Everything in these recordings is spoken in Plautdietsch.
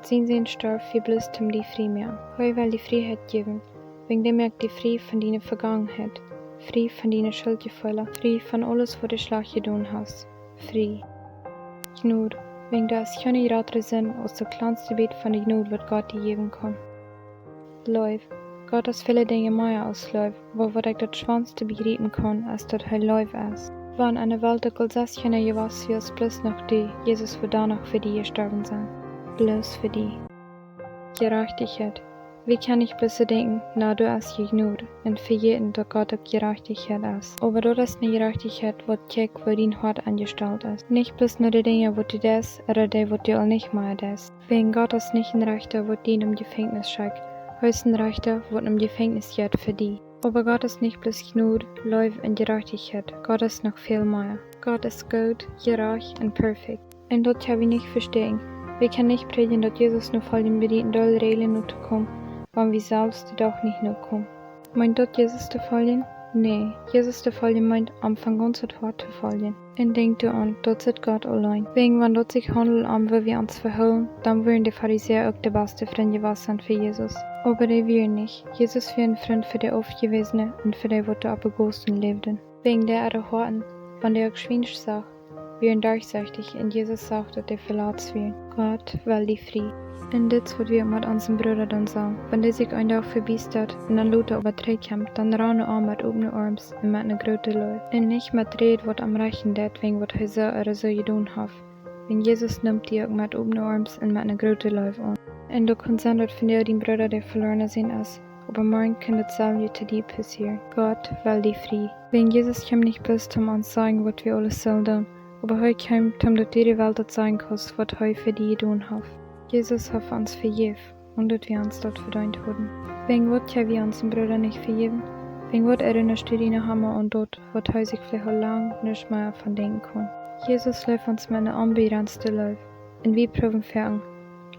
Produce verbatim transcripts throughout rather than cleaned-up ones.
Sien Sän storf fa die bloos toom die frie moaken. Hee well die Frieheit jäwen. Wäajen dee moakt die frie von diene Vegangenheit, frie von diene Schuldjefeela, frie von aules, waut du schlajcht jedonen hast. Frie. Jnod. Wäajen doa es kjeene jratre Sind aus daut kjlanste bät von de Jnod, waut Gott die jäwen kaun. Leew. Gott es väle Dinja mea aus Leew, oba waut ekj daut schwoaste bejriepen kaun, es daut hee Leew es. Wan enne Welt uk aul soo väl jewast wia, es bloos noch du, Jesus, waut doa noch fa die jestorwen es. Bloos fa die. Jerajchtichkjeit. Wie kjennen nich bloos soo denkjen, na, doa es Jnod, un vejäten, daut Gott uk Jerajchtichkjeit es. Oba daut es ne Jerajchtichkjeit, waut kjikjt, woo dien Hoat enjestalt es. Nich bloos no de Dinja, waut du deist, ooda dee, waut du aul nich mea deist. Wäajen Gott es nich een Rechta, waut die em Jefenkjnis schekjt. Hee es een Rechta, waut em Jefenkjnis jeit fa die. Oba Gott es nich bloos Jnod, Leew un Jerajchtichkjeit. Gott es noch väl mea. Gott es goot, jerajcht un perfekt. Un daut kjenn wie nich vestonen. Wie kjennen nich prädjen, daut Jesus nofoljen bediet, doll Räajlen notokomen, wan wie selfst dee doch nich nokomen. Meent daut Jesus to foljen? Nä, Jesus to foljen meent, am von gaunzet Hoat to foljen. Un denkj doaraun, daut sitt Gott auleen. Wäajen wan daut sikj haundelt om, woo wie ons vehoolen, dan wudden de Farisäa uk de baste Frind jewast sennen fa Jesus. Oba dee wieren nich. Jesus wia een Frint fa de Aufjewäsne un fa dee, waut doa opp de Gaussen läwden. Wäajen dee äare Hoaten, wan dee uk schwiensch sach, wieren derchsechtich, un Jesus sach, daut dee veletzt wieren. Gott well die frie. Un dit es, waut wie met onsen Brooda doonen sellen. Wan dee sikj een Dach vebiestat un dan lota oba trigjkjemt, dan ran no am met opne Oarms un met ne groote Leew. Un nich met Räd, waut am rächen deit, wäajen waut hee soo ooda soo jedonen haft. Wäajen Jesus nemt die uk met opne Oarms un met ne groote Leew aun. Un daut kaun sennen, daut vondoag dien Brooda de veloarne sien es, oba morjen kaun daut selwje to die passieren. Gott well die frie. Wäajen Jesus kjeem nich bloos toom ons sajen, waut wie aules sellen doonen, oba hee kjeem toom, daut du de Welt daut sajen kaust, waut hee fa die jedonen haft. Jesus haft ons vejäft, onen daut wie ons daut vedeent hauden. Wäajen waut kjenn wie onsen Brooda nich vejäwen? Wäajen waut erinnasch du die noch emma aun daut, waut hee sikj veleicht aul lang nich mea von denkjen kaun? Jesus leeft ons met ne onbejrenzte Leew, un wie proowen foaken,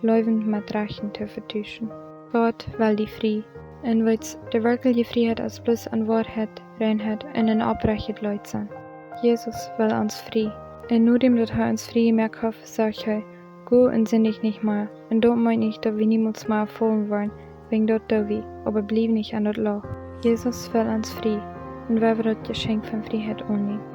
Leew met Rächt to vetuschen. Gott well die frie. Un weetst, de werkjliche Frieheit es bloos enn Woarheit, Reinheit un een opprechtet Leet sennen. Jesus well ons frie. Un nodäm daut hee ons frie jemoakt haft, sajcht hee: Go un sindich nich mea. Un daut meent nich, daut wie niemols mea faulen woaren, wäajen daut doo wie, oba bliew nich enn daut Loch. Jesus well ons frie, un wie wellen daut Jeschenkj von Frieheit aunnämen.